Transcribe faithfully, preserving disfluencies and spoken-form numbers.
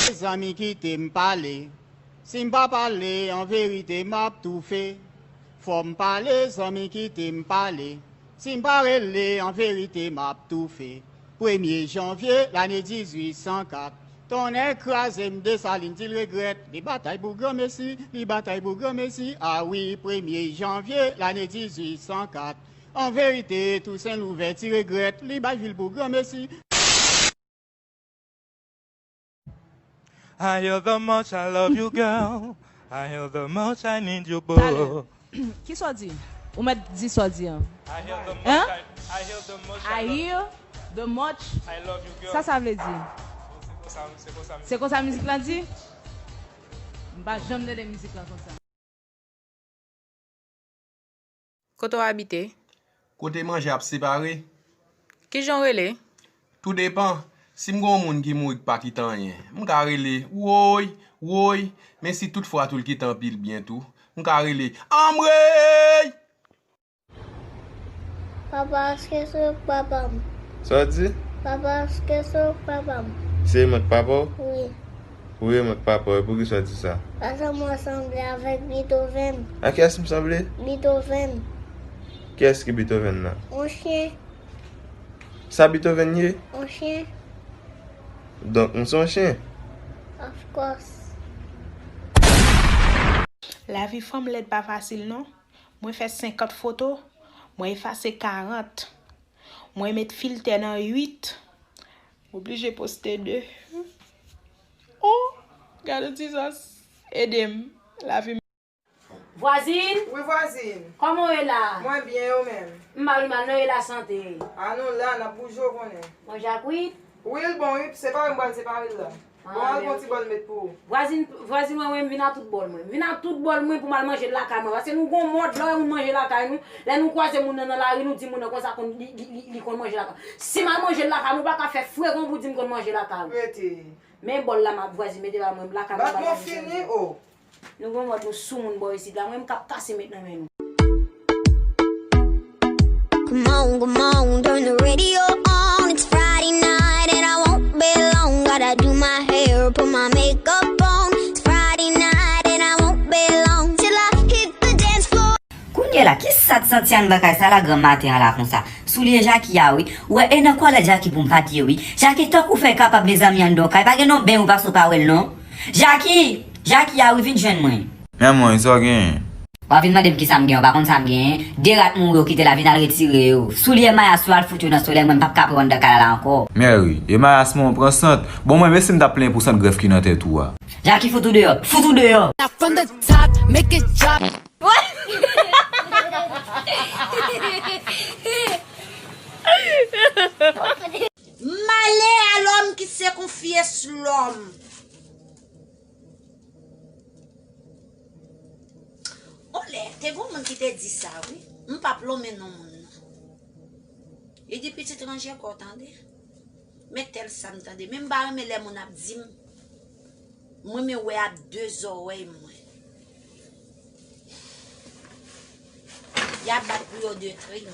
Zanmi, kite m pale. Si m pa pale, an verite, m ap toufe. Fò m pale, zanmi, kite m pale. Si m pa rele, an verite, m ap toufe. Premye janvye lane dizuit san kat, tonnè kraze m, Desalin di l regrèt. Li batay pou granmesi, li batay pou granmesi. A wi, premye janvye lane dizuit san kat, an verite, Tousen Louvèti regrèt. Li bay vil pou granmesi. I hear the much I love you, girl. I hear the much I need you, boo. Talè. Ki sa w di? Ou mèt di sa w di an. I hear the much Hein? I, I hear the much I I love hear the much. I love you, girl. Sa sa vle di? Se konsa, se konsa. Se konsa mizik lan di? M pa janm tande mizik lan konsa. Kote w abite? Kote manje ap separe? Kijan w rele? Tou depan. Si m gen yon moun ki mouri k pa kite anyen, m ka rele woy, woy, men si tout fwa tou l kite anpil byen tou, m ka rele anmwey! Papa, èske se ou k papa m? Sa w di? Papa, èske se ou k papa m? Se mwen k papa w? Wi. Wi, mwen k papa w. E poukisa w di sa? Paske mwen sanble avèk Beethoven. A kiyès m sanble? Beethoven. Kiyès ki Beethoven nan? Yon chen. Sa Beethoven ye? Yon chen. Donk, m se yon chen? Of course. Lavi fanm lèd pa fasil non. Mwen fè senkant foto, mwen efase karant. Mwen met filtè nan uit. M oblije poste de. Oh, gade Jesus. Ede m. Lavi m. Vwazin? Wi, vwazin. Kòman w ye la? Mwen byen, e w menm? M pa pi mal non, e lasante? A nou la, n ap bouje, w konnen. Manje a kwit? Wi, l bon, wi. Separe m pral separe l la. Bon, al pran ti bòl met pou ou. Vwazin, vwazin mwen, mwen, m vin a tout bòl mwen. M vin a tout bòl mwen pou m al manje lakay mwen. Paske nou gon mòd, lè w wè moun manje lakay nou, lè nou kwaze moun nan nan lari, nou di moun nan konsa konn, li, li, li, li konn manje lakay. Si m al manje lakay mwen, ou pa ka fè frekan pou di m konn manje lakay ou. Rete. Men bòl la, m ap vwazin mete ba mwen, lakay mwen. Bat mwen fini, o. Nou gon mòd nou sou moun bò isit la, mwen m k ap kase met nan men nou. Come on, come on, turn the radio on. It's Friday night and I won't be long. Gotta do my hair, put my makeup on. It's Friday night and I won't be long till I hit the dance floor. Kounye la, ki sa t santi anndan kay sa la gran maten an la konsa? Soulye Jackie a wi. Ou wè, e nan kòlèt Jackie pou m pa t ye wi. Jackie, tank ou fè kapab mezanmi anndan w kay, pa gen non ben ou pase w pa wè l non. Jackie! Jackie a wi, vin jwenn mwen. Men mwen, sa w genyen? W ap vin mande m kisa m genyen, w pa konn sa m genyen? De rat mouri w kite la, vin al retire yo. Soulye mayas yo al fout yo nan solèy, mwen m p ap ka pran anndan kay la ankò. Mèri, e mayas mwen w pran sant. Bon, mwen, men si m t ap plenyen pou sant grèf ki nan tèt ou a. Jackie, fout ou deyò, fout ou deyò. Now from the top, make it drop. Malè a lòm ki se konfyans lòm. On lè, te gon moun ki te di sa, wi. M p ap lonmen non moun nan. Li di, pitit, ranje kò w, tande. Men tèl sa m tande. Men m pa renmen lè moun ap di m. Mwen, men wè ak de zòrèy mwen. Y ap bat pou yo de trim.